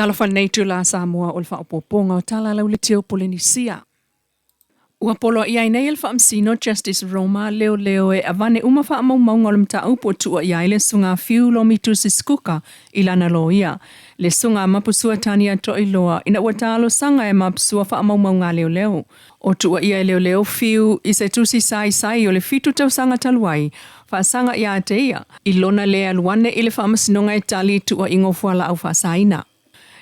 Talofa lenei itula Samoa o le faaopoopoga o Tala Lauletia o Polenisia. Ua poloaia ai nei e le Faamasino Justice Roma leoleo e avane uma faamaumauga o le mataupu ua tuuaia ai le Susuga Fiu Lomi Tusi Sikuka i lana loia, le Susuga Mapusua Tania Toiloa, ina ua talosaga e mapusua faamaumauga a leoleo. O tuuaia e leoleo Fiu i se tusi saisai o le 7 tausaga talu ai, faasaga ia te ia, i lona le alu ane i le faamasinoga e tali i tuuaiga o fualaau faasaina.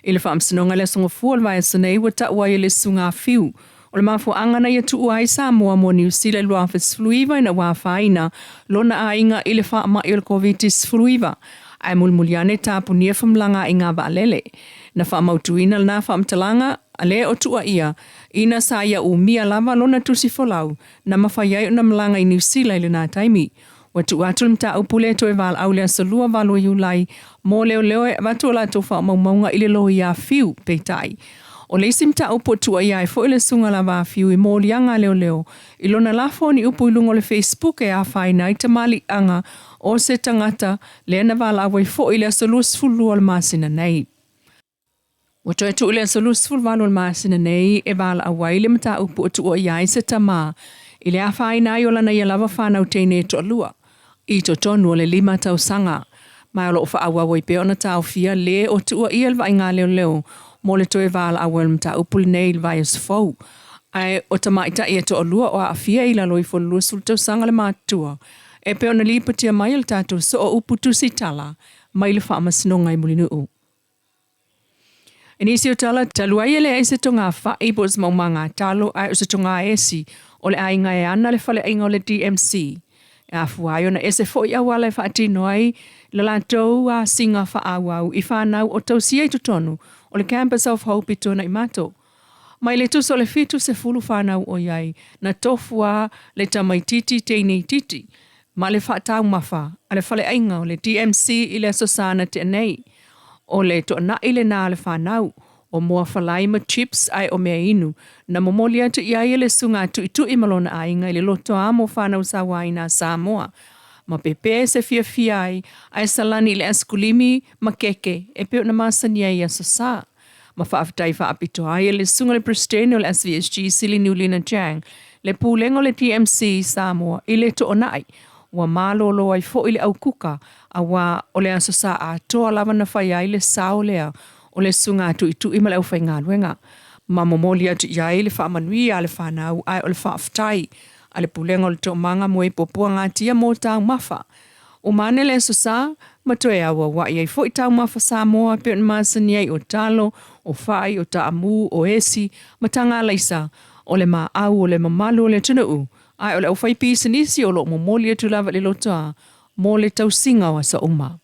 I le faamasinoga i le Aso Gafua o le vaiaso nei ua tau ai e le Susuga a Fiu, o le mafuaaga na ia tuua ai Samoa mo Niu Sila i le 2019 ina ua afaina lona aiga i le faamai o le Koviti-19, ae mulimuli ane tapunia femalagaaiga vaalele. Na faamautuina lena faamatalaga a le o tuuaia ina sa ia umia lava lona tusi folau na mafai ai ona malaga i Niu Sila i lena taimi. Ua tuu atu le mataupu lea toe valaau i le aso 28 o Iulai mo leoleo e avatu a latou faamaumauga i le loia a Fiu. Peitai, o le isi mataupu ua tuuaia ai foi le susuga lava a Fiu i moliaga a leoleo i lona lafo o ni upu i luga o le Facebook e afaina ai tamaliiaga o se tagata lea na valaau ai foi i le aso 22 o le masina nei. Ua toe tuu i le aso 28 o le masina nei e valaau ai le mataupu o tuuaia ai se tama i le afaina ai o lana ia lava fanau teine e toalua i totonu o le 5 tausaga. Ma o lo o faaauau ai pea ona taofia le o tuuaia le vaaiga leoleo mo le toe valaau ai o le mataupu lenei i le vaiaso fou. Ae o tamaitai e toalua o aafia i lalo ifo o le 20 tausaga le matutua e pei ona lipotia mai e le tatou soo upu tusitala mai le Faamasinoga i Mulinuu. I nisi o tala, talu ai e leai se togafai po o se maumaga talo ae o se togaesi o le aiga e ana le faleaiga o le DMC, e afua ai ona ese foi auala e faatino ai le latou asiga faaauau i fanau o tausia i totonu o le Campus of Hope i Tuanaimato. Mai le tusa o le 70 fanau o i ai, na tofu a le tamaititi teineititi ma le faataumafa a le faleaiga o le DMC i le Aso Sa na tea nei. O le toanai lena a le fanau, o moa falai ma chips ae o mea inu, na momoli atu i ai e le susuga a Tuitui ma lona aiga i le lotoa mo fanau sauaina a Samoa, ma pepe se fiafia ai ae salani i le asikulimi ma keke e pei ona masani ai i Aso Sa. Ma faafetai faapitoa ai e le Susuga i le Peresetene o le SVSG Sili Niulina Chang le Pulega o le TMC Samoa i le toonai ua malolo ai foi le aukuka auā o le Aso Sa atoa lava na fai ai le sao lea o le Susuga a Tuitui ma le aufaigaluega ma momoli atu i ai le faamanuia a le fanau ae o le faafetai a le Pulega o le Toomaga mo e Puapuagatia mo Taumafa Uma ane le Aso Sa, ma toe auauai ai foi taumafa Samoa e pei ona masani ai o talo, o fai, o taamu, o esi, ma taga alaisa, o le maau o le mamalu o le atunuu, ae o le aufaipisinisi o lo o momoli atu lava i le lotoa mo le tausiga o aso uma.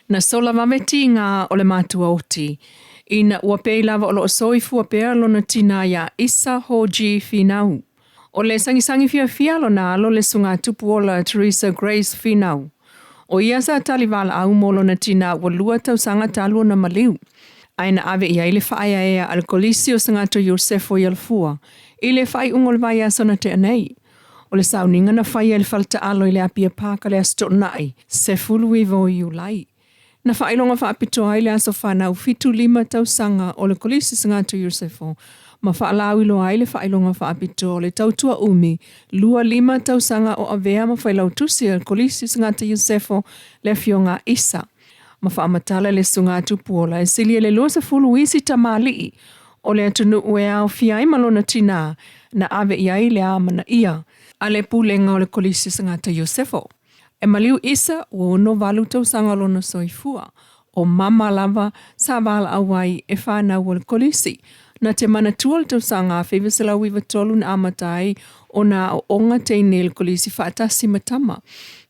Na sola vave tiga o le matua oti, ina ua pei lava o lo o soifua pea lona tina iā Isa Hoji Finau. O le sagisagi fiafia lona alo le Susuga Tupuola Teresa Grace Finau. O ia sa tali valaau mo lona tina ua 2 tausaga talu ona maliu, ae na ave i ai le faaeaea a le Kolisi o Sagato Iosefo i Alafua i le faaiuga o le vaiaso na tea nei. O le sauniga na faia i le faletaalo i le Apia Park le Aso Toonai, 19 o Iulai. Na faailoga faapitoa ai le aso fanau 75 tausaga o le Kolisi Sagato Iosefo ma faalauiloa ai le faailoga faapitoa o le tautua umi 25 tausaga o avea ma failautusi a le Kolisi Sagato Iosefo le Afioga a Isa ma faamatala le Susuga Tupuola e sili e le 20 isi tamalii o le atunuu e aofia ai ma lona tinā na ave i ai le amanaia a le Pulega o le Kolisi Sagato Iosefo. E maliu Isa ua 68 tausaga lona soifua, o mama lava sa valaau ai e fanau o le Kolisi. Na te manatua le tausaga 1993 na amata ai ona aooga teine i le Kolisi faatasi ma tama,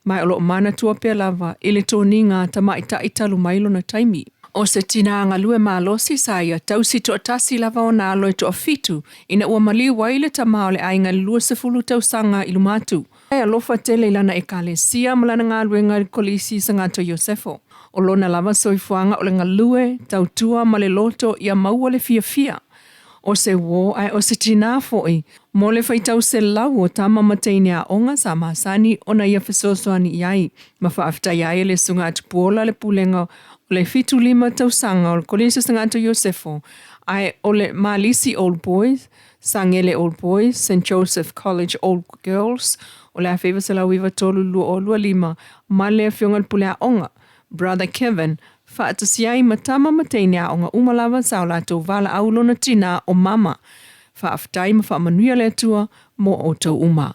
ma o lo o manatua pea lava i le toniga a tamaitai talu mai lona taimi. O se tinā galue malosi sa ia tausi toatasi lava ona alo e toafitu ina ua maliu ai le tama o le aiga i le 20 tausaga i luma atu. E alofa tele i lana ekalesia ma lana galuega i le Kolisi Sagato Iosefo. O lona lava soifuaga o le galue, tautua ma le loto ia maua le fiafia. O se uō ae o se tinā foi mo le faitau selau o tama ma teine aoga sa masani ona ia fesoasoani i ai ma faafetaia ai e le Susuga a Tupuola le pulega O le 75 tausaga o le Kolisi o Sagata Iosefo, ae o le Malisi Old Boys, Sagele Old Boys, St Joseph College Old Girls o le 1993 2025 ma le Afioga i le Pule Aoga, Brother Kevin, faatasi ai ma tama ma teine aoga uma lava sa o latou valaau lona tinā o Mama. Faafetai ma faamanuia le Atua mo outou uma.